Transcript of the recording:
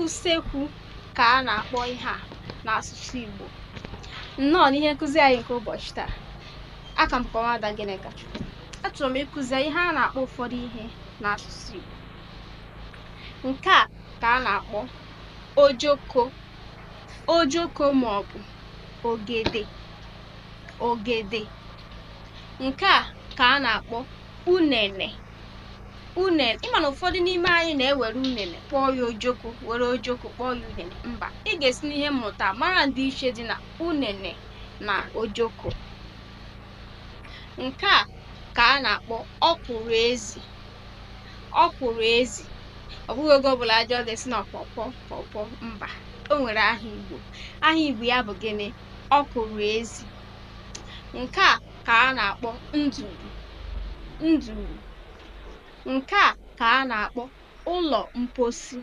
Usekwu ka a na-akpọ ihe a n'asụsụ Igbo. Nnọọ n'ihe nkụzi anyị nke ụbọchị taa. Aka m bụkwa Nwaada Gịnịkachukwu. Achọrọ m ịkụzi ihe a na-akpọ ụfọdụ ihe n'asụsụ Igbo. Nke a ka a na-akpọ ojoko, ojoko maọbụ ogede, ogede. Nke a ka a na-akpọ unene, unene. Ị ma na ụfọdụ n'ime anyị na-ewere unene kpọọ ya ojoko, were ojoko kpọọ ya unene. Mba, ị ga-esi n'ihe mmụta mara ndịiche dị na unene na ojoko. Nke a ka a na-akpọ ọkwụrụ ezi, ọkwụrụ ezi. Ọ bụghị oge ọbụla a jụọ gị sị na pọpọ pọpọ, mba, o nwere aha Igbo. Aha Igbo ya bụ gịnị? Ọkwụrụ ezi. Nke a ka a na-akpọ nduru, nduru. Nke a ka a na-akpọ ụlọ mposi.